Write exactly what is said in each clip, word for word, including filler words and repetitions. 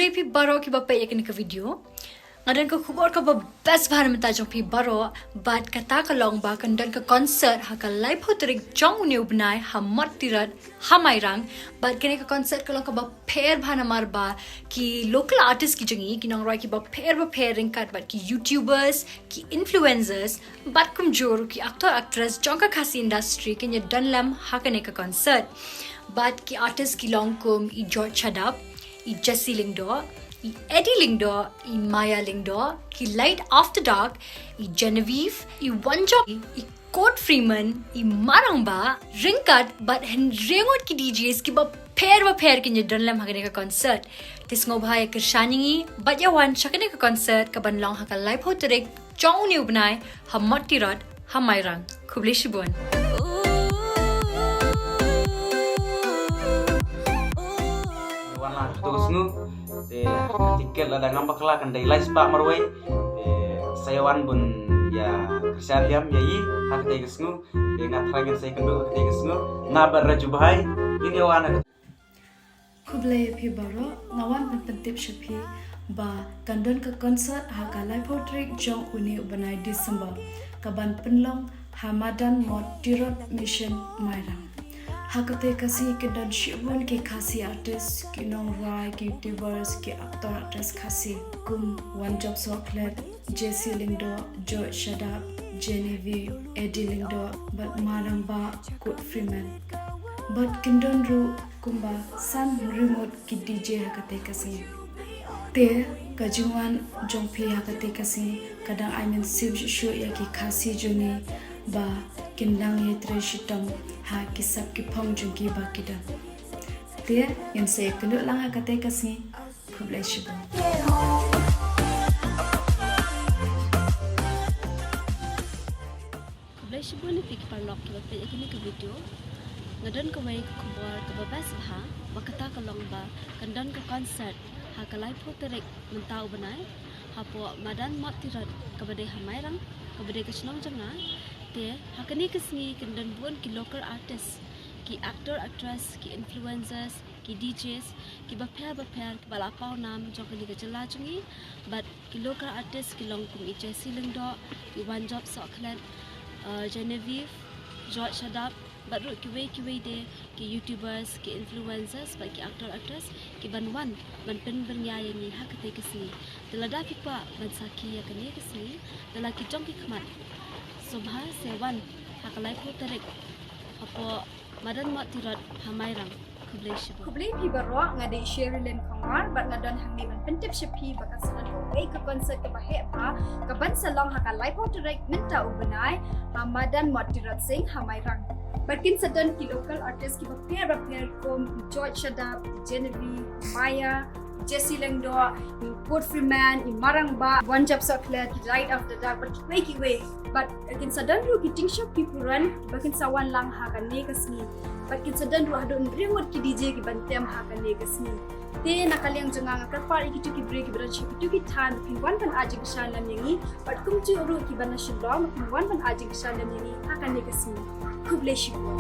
Phi baroh kiba peit ïa kane ka video, nga don ka khubor kaba best bha na bynta jong phi baroh, bad kata ka long ba kan don ka concert ha ka laiphew tarik jong une u bnai ha Mawttirot ha Mairang. Bad kane ka concert ka long kaba pher bha namar ba ki local artist ki jong ngi, ki nongrwai kiba pher bapher ryngkat bad ki YouTubers, ki influencers, bad kumjuh ruh ki actor actress jong ka Khasi industry kin ïa don lem ha kane ka concert. Bad ki artist ki long kum i George Shadap, i Jesse Lyngdoh, i Eddie Lyngdoh, i Maya Lyngdoh, ki Light After Dark, i Genevieve, i Wanjop, i Kurt Freeman, i Marangbah, ryngkat bad hynriew ngut ki DJs kiba pher bapher kin ïa don lem ha kane ka concert. Te sngewbha ïa kyrshan ïa ngi bad ïa wan sha kane ka concert kaban long ha ka laiphew tarik jong une u bnai ha Mawttirot ha Mairang. Khublei shibun. Wan lang ha kato ka sngi. Te tiket lada ngam bakla kan dei lai spah marwei. Te sa ïa wan bun ïa kyrshan ïam ïa i ha katei ka sngi. Te nga thrang ïa sa ïa kynduh ha katei ka sngi. Nga bad Raju Bhai ngin ïa wan ha ka Khublei ïa phi baroh, nga wan ban pyntip sha phi ba kan don ka concert ha ka laiphew tarik jong une u bnai December, kaban pynlong ha madan Mawttirot Mission Mairang. Ha katei ka sngi kin don shibun ki Khasi artist, ki nongrwai, ki YouTubers, ki actor actress Khasi kum Wanjop Sohkhlet, Jesse Lyngdoh, George Shadap, Genevieve, Eddie Lyngdoh, bad Marangbah, Kurt Freeman. Bad kin don ruh kumba san hynriew ngut ki DJ ha katei ka sngi. Te ka jingwan jong phi ha katei ka sngi ka dang ai mynsiem shuh shuh ïa ki Khasi jong ngi ba kin nang ïatrei shitom ha ki sap ki phong jong ki ba ki don. Te ngin sa ïa kynduh lang ha katei ka sngi. Khublei shibun. Khublei shibun ïa phi ki paralok kiba peit ïa kane ka video. Nga don kawei ka khubor kaba best bha, ba kata ka long ba kan don ka concert ha ka laiphew tarik mynta u bnai hapoh madan Mawttirot kaba dei ha Mairang, kaba dei ka shnong jong nga. Te ha kane ka sngi kan don bun ki local artist, ki actor actress, ki influencers, ki DJs kiba pher bapher kiba la paw nam jong kane ka jylla jong ngi. Bad ki local artist ki long kum i Jesse Lyngdoh, i Wanjop Sohkhlet, uh, Genevieve, George Shadap, bad ruh kiwei kiwei de ki YouTubers, ki influencers bad ki actor actress kiban wan ban pynbyrngia ïa ngi ha katei ka sngi. Te lada phi kwah ban sakhi ïa kane ka sngi, te la ki jong ki khmat, sngewbha sa wan ha ka laiphew tarik hapoh madan Mawttirot ha Mairang. Khublei shibun. Khublei phi baroh, nga dei Sherry Lynn Khongwar bad nga don hangne ban pyntip sha phi ba kan sa don kawei ka concert kaba heh bha kaban sa long ha ka laiphew tarik mynta u bnai ha madan Mawttirot Sing ha Mairang. Bad kin sa don ki local artist kiba pher bapher kum George Shadap, Genevieve, Maya, Jesse Lyngdoh, i Kurt Freeman, i Marangbah, Wanjop Sohkhlet, i Light After Dark, bad kiwei kiwei. Bad kin sa don ruh ki ting shop ki puran ba kin sa wan lang ha kane ka sngi. Bad kin sa don ruh haduh hynriew ngut ki DJ kiban tem ha kane ka sngi. Te na ka liang jong nga, nga kyrpad ïa kito ki briew kiba don sha kito ki thaiñ ba kin wan ban ai jingkyrshan lem ïa ngi. Bad kumjuh ruh kiba na Shillong ba kin wan ban ai jingkyrshan lem ïa ngi ha kane ka sngi. Khublei shibun.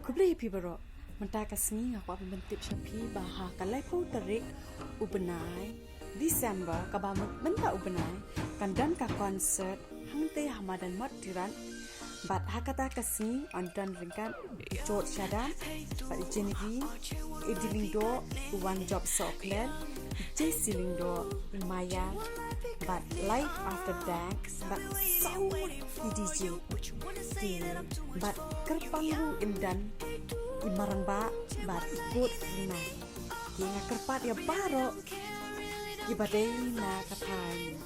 Khublei ïa phi baroh. Mynta ka sngi nga kwah ban pyntip sha phi ba ha ka laiphew tarik u bnai December, kaba myn-, mynta u bnai, kan don ka concert hangtei ha madan Mawttirot. Bad ha kata ka sngi yn don ryngkat George Shadap, bad Genevieve, Eddie Lyngdoh, Wanjop Sohkhlet, Jesse Lyngdoh, Maya, bad Light After Dark, bad saw ngut ki DJ. Te bad kyrpang ruh yn don i Marangbah bad i Kurt Freeman. Te nga kyrpad ïa baroh kiba dei na ka thaiñ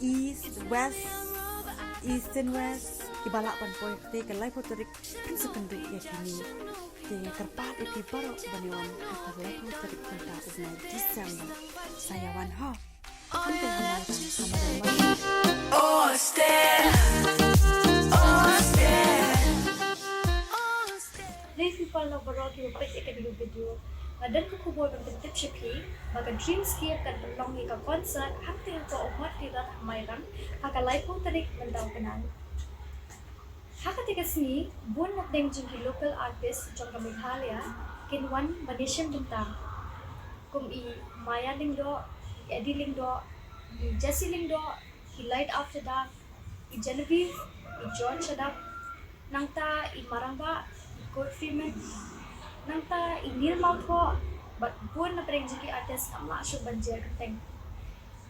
East, West, East and West, kiba lah ban poi ha katei ka laiphew tarik, phin sa kynduh ïa kine. Te nga kyrpad ïa phi baroh ban ïa wan ha ka laiphew tarik mynta u bnai December. Sa ïa wan ho. Hangtei ha Mairang, ha Mairang. Khublei phi paralok baroh kiba peit ïa kane ka video. Nga don ka khubor ban pyntip sha phi ba ka Dreamscape kan pynlong ïa ka concert hangtei hapoh Mawttirot ha Mairang ha ka laiphew tarik mynta u bnai. Ha kata ka sngi, bun na pdeng jong ki local artist jong ka Meghalaya kin wan ban ïashim bynta. Kum i Maya Lyngdoh, i Eddie Lyngdoh, i Jesse Lyngdoh, i Light After Dark, i Genevieve, i George Shadap, nangta i Marangbah, i Kurt Freeman, nangta i Neil Mawthoh, bad bun na pdeng jong ki artist ngam lah shuh ban jer kyrteng.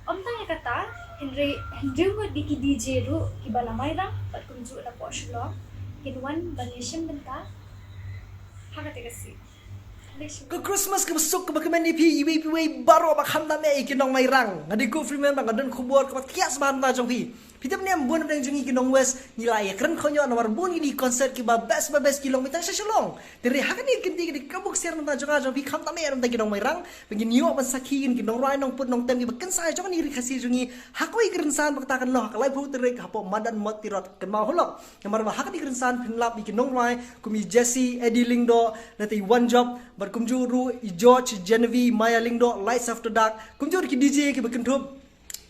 Ym tang ïa kata, hynrei hynriew ngut ki D J ruh kiba na Mairang bad kumjuh na poh Shillong kin wan ban ïashim bynta ha kata ka sngi. Ka Christmas kaba suk kaba kmen ïa phi iwei pa iwei baroh, ba khamtam eh ïa ki nong Mairang. Nga dei Kurt Freeman ba nga don khubor kaba thiah sbha na bynta jong phi. Phi tip ne em, bun na pdeng jong ngi ki nong West ngi la ïakren khyndiat namar bun kine ki concert kiba best ba best ki long mynta sha Shillong. Te hynrei ha kane ka kynti ka dei ka buk sir na bynta jong nga jong phi, khamtam eh na bynta ki nong Mairang, ba ngin ïoh ban sakhi ïa ki nongrwai nongput nongtem kiba kynsai jong kane ka ri Khasi jong ngi ha kawei ka rynsan ba kata kan long ha ka laiphew tarik hapoh madan Mottirot, kynmaw halor. Namar ba ha kane ka rynsan phin lap ïa ki nongrwai kum i Jesse, Eddie Lyngdoh, nangta i One Job, bad kumjuh ruh i George, Genevieve, Maya Lyngdoh, Lights After Dark, kumjuh ruh ki D J kiba kynthup,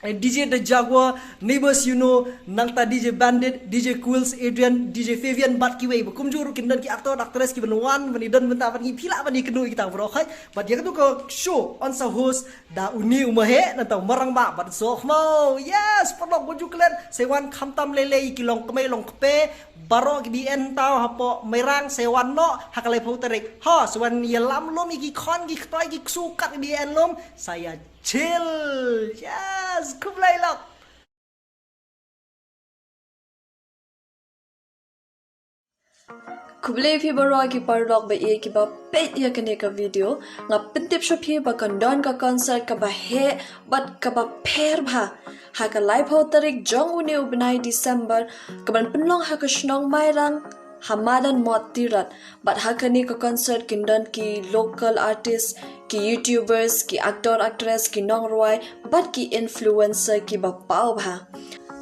eh, D J The Jaguar, Neighbors You Know, nangta D J Bandit, D J Quills, Adrian, D J Fabian bad kiwei, bad kumjuh ruh kin don ki actor actress kiban wan ban ïadon bynta bad ngi, phi lah ban ïakynduh ïa kita baroh khoit. Bad ïa katu ka show yn sa host da une u Maheh nangta u Marangbah bad Sohmo. Yes, paralok, wat ju klet, sa wan khamtam lei lei, ki longkmie longkpa baroh kiba ïeng thaw hapoh Mairang, sa wan noh ha ka laiphew tarik. Ho, sa wan ïalam lum ïa ki khon ki khtoi ki ksu kat kiba ïeng lum, sa ïa chill. Yes, khublei lok. Khublei phi baroh ki paralok ba ïeit kiba peit ïa kane ka video. Nga pyntip sha phi ba kan don ka concert kaba heh bad kaba pher bha ha ka laiphew tarik jong une u bnai December, kaban pynlong ha ka shnong Mairang, ha madan Mottirot. Bad ha kane ka concert kin don ki local artist, ki YouTubers, ki actor actress, ki nongrwai bad ki influencer kiba paw bha.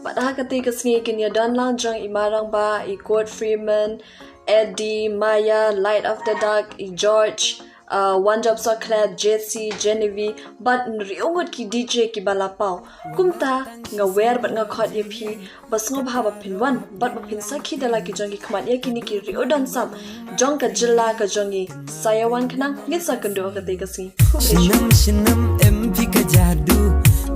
Bad ha kata ka sngi kin ïadon lang jong i Marangbah, i Kurt Freeman, Eddie, Maya, Light After Dark, i George, uh, One Job Soklet, Jesse, Genevieve, bad hynriew ngut ki D J kiba la paw. Kumta nga wer bad nga khot ïa phi ba sngewbha ba phin wan bad ba phin sakhi da la ki jong ki khmat ïa kine ki riew don sap jong ka jylla ka jong ngi. Sa ïa wan khnang, ngin sa kynduh ha kata ka sngi. Khublei shibun. Shnam shnam em phi ka jadu,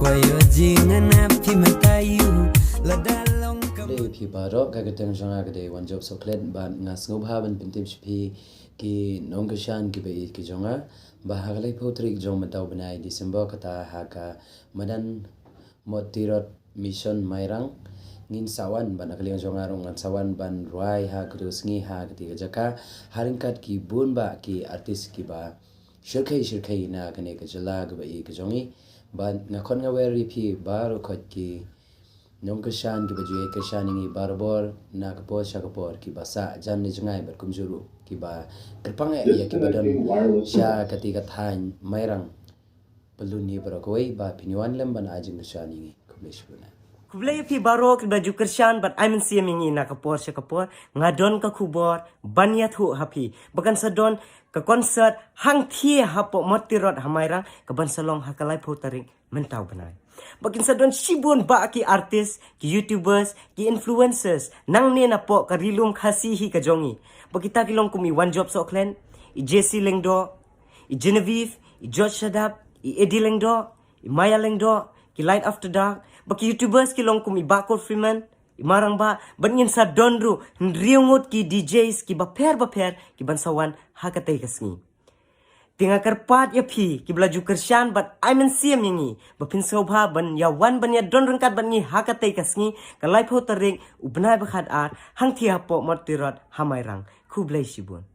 koyo jingana phi matayu, lada long ka. Khublei phi baroh, ka kyrteng jong nga ka dei One Job Soklet bad nga sngewbha ban pyntip sha phi ki nongkyrshan kiba ïeit ki jong nga ba ha ka laiphew tarik jong mynta u bnai December kata ha ka madan Mottirot Mission Mairang ngin sa wan, bad na ka liang jong nga ruh ngan sa wan ban rwai ha katu ka sngi ha kata ka jaka ha ryngkat ki bun bah ki artist kiba shyrkhei shyrkhei na kane ka jylla kaba ïeit ka jong ngi. Bad nga khot nga wer ïa phi baroh khoit ki nongkyrshan kiba ju ïai kyrshan ïa ngi barabor na ka por sha ka por, kiba sah jan ne jngai bad kumjuh ruh kiba kyrpang eh ïa kiba don sha kata ka thaiñ Mairang. Pynlong ïa baroh kawei ba phin wan lem ban ai jingkyrshan ïa ngi. Khublei shibun. Khublei ïa phi baroh kiba ju kyrshan bad ai mynsiem ïa ngi na ka por sha ka por. Nga don ka khubor ban ïathuh ha phi ba kan sa don ka concert hangthie hapoh Mottirot ha Mairang, kaban sa long ha ka laiphew tarik mynta u bnai. Ba kin sa don shibun bah ki artist, ki YouTubers, ki influencers nangne napoh ka ri lum Khasi hi ka jong ngi. Ba kita ki long kum i One Job Soklet, i Jesse Lyngdoh, i Genevieve, i George Shadap, i Eddie Lyngdoh, i Maya Lyngdoh, ki Light After Dark. Ba ki YouTubers ki long kum i Bah Kurt Freeman, i Marangbah, bad ngin sa don ruh hynriew ngut ki D Js kiba pher ba pher kiban sa wan ha kata ka sngi. Te nga kyrpad ïa phi kiba la ju kyrshan bad ai mynsiem ïa ngi ba phin sngewbha ban ïa wan ban ïa don ryngkat bad ngi ha kata ka sngi, ka laiphew tarik u bnai ba khatar, hangthie hapoh Mottirot ha Mairang. Khublei shibun.